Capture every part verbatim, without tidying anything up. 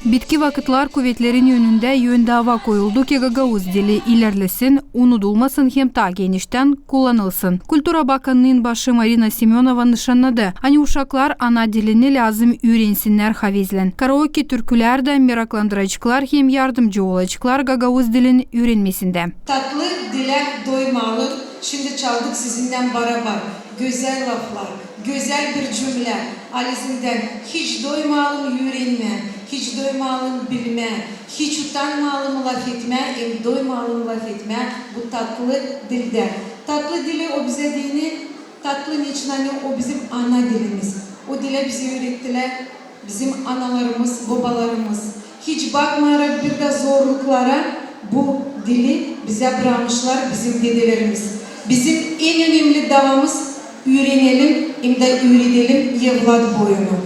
Bitki vakıtlar kuvetlerin önündä ön dava koyuldu, ki gagauz dili ilerlesin, unudulmasın hem taa geniştän kullanılsın. Kultura bakannıın başı Marina Semönova nışannadı, ani uşaklar ana dilini lääzım üürensinnär havezlän. Karaoke türkülär dä meraklandıraceklar hem yardımcı olaceklar gagauz dilin üürenmesindä. Tatlı dilä doymalım, şindi çaldık sizinnän barabar. Gözäl laflar, gözäl bir cümlä, alizindän: hiç doymalım üürenmää, hiç doymalım bilmää, hiç utanmalım lafetmää, hem doymalım lafetmää bu tatlı dildä. Tatlı dili o bizä deyni, tatlı neçin ani o bizim ana dilimiz. O dilä bizi üürettilär bizim analarımız, bobalarımız. Hiç bakmayarak bir dä zorluklara, bu dili bizä brakmışlar bizim dedelerimiz. Bizim en önemli davamız: üürenelim hem dä üüredelim evlat boyunu.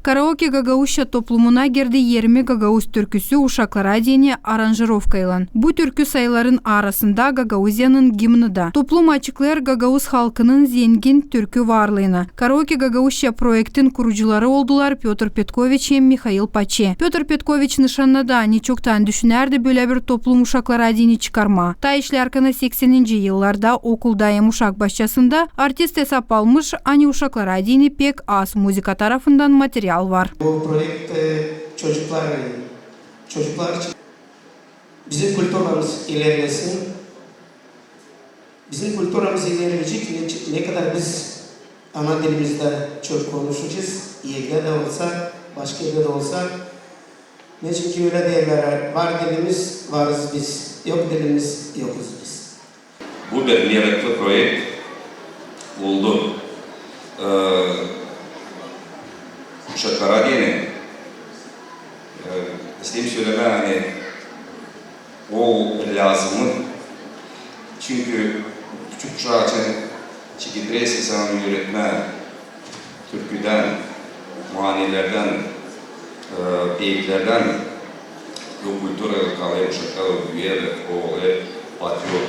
Karaoke gagauzça toplumuna girdi irmi gagauz türküsü uşaklara deyni aranjirovkaylan. Bu türkü sayıların arasında Gagauziyanın gimni dä. Toplum açıklêêr gagauz halkının zengin türkü varlıını. Karaoke gagauzça proektin kurucuları oldular Pötr Petkoviç hem Mihail Paçe. Pötr Petkoviç nışannadı, ani çoktan düşünärdi bölä bir toplum uşaklara deyni çıkarmaa. Taa işlärkana sekseninci yıllarda okulda hem uşak başçasında artist esap almış, ani uşaklara deyni pek az muzıka tarafından material var. Bu proekt, e, çocuklar, çocuklar için bizim kulturamız ilerlesin. Bizim kulturamız ilerleyecek, ne, ne kadar biz ana dilimizde çok konuşacez, evdä dä olsa, başka erdä dä olsa. Neçinki ölä deerlär: var dilimiz, varız biz, yok dilimiz, yokuz biz. Bu bir meraklı proekt oldu. Ee, uşaklara deyni, e, isteerim sölemää, ani o lääzımdı. Çünkü küçük uşak için çeketräsin sana üüretmää türküdän, manilerdän, e, peyiklerdän. O kultura kalêr uşakta, o büüyer, o olêr patriot.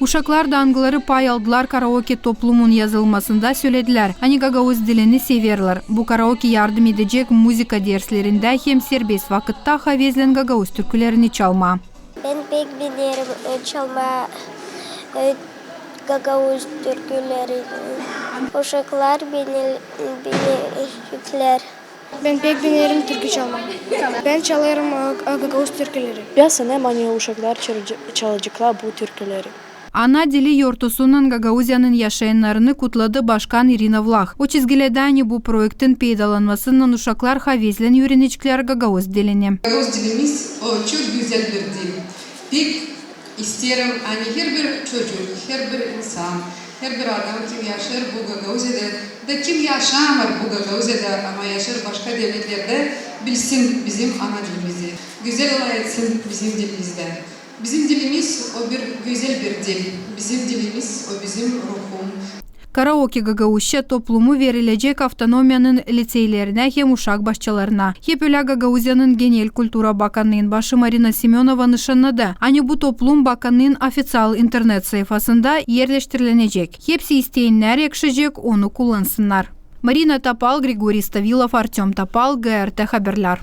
Uşaklar da, angıları pay aldılar karaoke toplumun yazılmasında, söledilär, ani gagauz dilini severlär. Bu karaoke yardım edecek muzıka derslerindä hem serbest vakıtta havezlän gagauz türkülerini çalmaa. Bän pek beenerim, e, çalmaa, e, gagauz türkülerini. Uşaklar beener, beenecekler. Bän pek beenerim türkü çalmaa. Bän çalêrım, e, e, gagauz türküleri. Bän sanêrım, ani uşaklar çalacı-, çalaceklar bu türküleri. Ana dili yortusunnan Gagauziyanın yaşayannarını kutladı başkan İrina Vlah. O çizgiledi, ani bu proektin peydalanmasınnan uşaklar havezlän üürenecekler gagauz dilini. Gagauz dilimiz o çok gözäl bir dil. Pek isteerim, ani herbir çocuk, herbir insan, herbir adam, kim yaşêêr bu Gagauziyada, da kim yaşamêêr bu Gagauziyada, ama yaşêêr başka devletlerdä, bilsin bizim ana dilimizi, gözäl alay etsin bizim dilimizdä. Bizim dilimiz o bir gözäl bir dil. Bizim dilimiz o bizim ruhum. Karaoke gagauzça toplumu verilecek avtonomiyanın liţeylerinä hem uşak başçalarına. Hep ölä Gagauziyanın genel kultura bakannıın başı Marina Semönova nışannadı, ani bu toplum bakannıın ofiţial internet sayfasında erleştirilecek. Hepsi isteyennär ekşecek, onu kullansınnar. Marina Topal, Grigoriy Stavilov, Artöm Topal, G R T Haberlär.